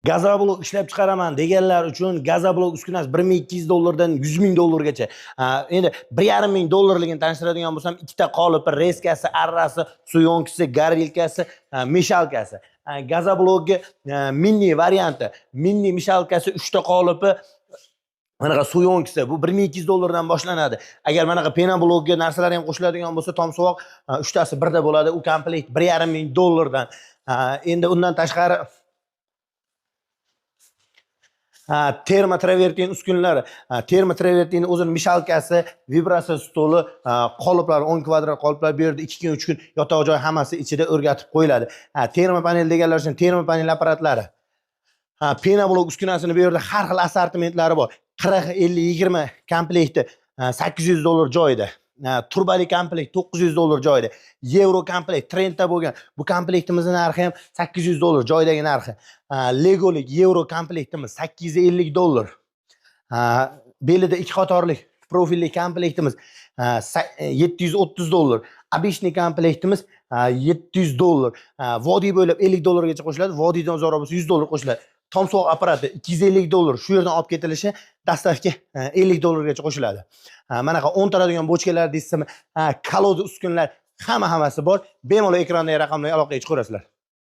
Gazoblok ishlab chiqaraman deganlar uchun gazoblok uskunasi 1200 dollardan 100 ming dollargacha. Ha, endi 1,5 ming dollarligini tanishtiradigan bo'lsam, ikkita qolipi, резка si, arrasi, suyonkisi, горилка si, мешалка si. Ha, gazoblogi mini varianti, mini мешалка si, 3 ta qolipi, manaqa suyonkisi, bu 1200 dollardan boshlanadi. Agar manaqa пеноблок ga narsalar ham qo'shiladigan bo'lsa, tom suvoq uchtasi birda bo'ladi, u komplekt 1,5 ming dollardan. Ha, endi undan tashqari, ha, termotravertin uskunalari, ha, termotravertin o'zini мешалка si, vibratsiya stoli, ha, qoliplar, 10 kvadrat qoliplar, bu yerda 2 kun, 3 kun yotoq joy hammasi ichida o'rgatib qo'yiladi. Ha, termopanel deganlar uchun termopanel apparatlari. Ha, пеноблок uskunasini bu yerda har xil assortimentlari bor. 40, 50, 20 komplekti, ha, 800 dollar joyida. Ha, turbali komplekt 900 dollar joyida. Yevro komplekt trendda bo'lgan. Bu komplektimizni narxi ham 800 dollar joyidagi narxi. Ha, Legolik yevro komplektimiz 850 dollar. Ha, belida ikki qatorlik profilli komplektimiz, ha, 730 dollar. Обычный komplektimiz, ha, 700 dollar. Ha, vodiy bo'ylab 50 dollargacha qo'shiladi. Vodiydan uzoqroq bo'lsa 100 dollar qo'shiladi. Tom sovuq apparati 250 dollar. Shu yerdan olib ketilishi, доставка 50 dollargacha qo'shiladi. Ha, manaqa o'ntaradigan бочка lar deysizmi, ha, колода uskunalar, hamma hammasi bor. Bemalol ekrandagi raqamlarga aloqaga chiqaverasizlar.